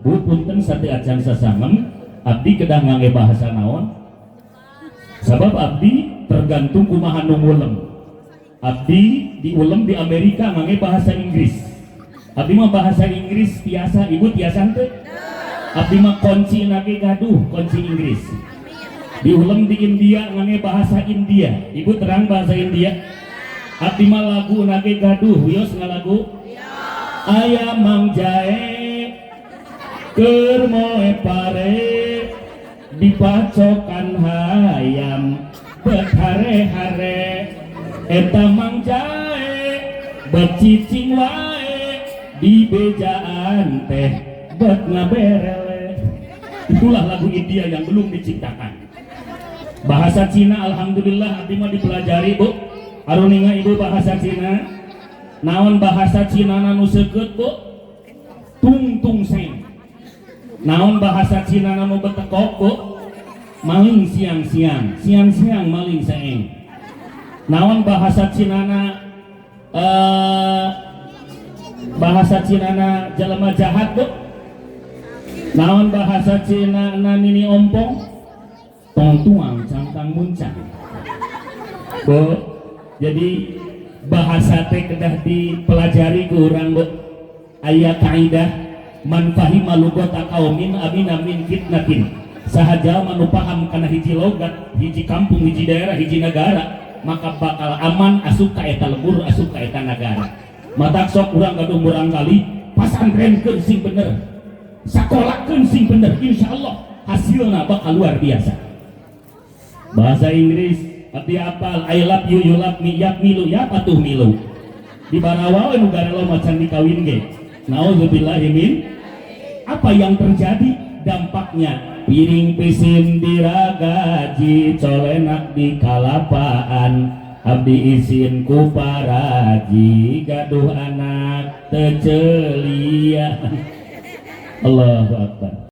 Bu, punten sateuacan sasangem, abdi kedah ngangge bahasa naon? Sabab abdi tergantung kumaha nu ngulem. Abdi diulem di Amerika ngangge bahasa Inggris. Abdi mah bahasa Inggris tiasa, Ibu tiasa henteu? Abdi mah kunci nage gaduh kunci Inggris. Diulem di India ngangge bahasa India. Ibu terang bahasa India? Abdi mah lagu nage gaduh, wios ngalagu? Aya Mang Jae keur moe pare, dipacokan hayam bet hare-hare. Eta Mang Jae bet cicing wae, di bejaan teh bet ngaberele. Itulah lagu India yang belum diciptakan. Bahasa Cina alhamdulillah abdi mah dipelajari, Bu. Aruninga Ibu bahasa Cina? Naon bahasa Cina nu seukeut, Bu? Tung tung seng. Naon bahasa Cina nu betekok, Bu? Maling siang-siang, siang-siang maling seeng. Naon bahasa Cina na bahasa Cina na jelema jahat, Bu? Naon bahasa Cina na nini ompong? Tong tuang cangkang muncang. Bu, jadi bahasa teh kedah dipelajari ku urang, Bu. Aya kaidah man fahima lugata qaumin amina min fitnatin. Saha jalma nu paham kana hiji logat, hiji kampung, hiji daerah, hiji negara, maka bakal aman asup ka eta lembur, asup ka eta nagara. Matak sok urang gaduh murang kali pasantrenkeun sing bener, sakolakeun sing bener, insyaallah hasilna bakal luar biasa. Bahasa Inggris abdi apal I love you, you love me, yap milu, yap atuh milu. Di barawa we nu garelo macan dikawin ge. Nauzubillahi min. Apa yang terjadi dampaknya? Piring pisin diragaji, colenak di kalapaan, abdi isin ku paraji, gaduh anak teu ceulian. Allahu Akbar.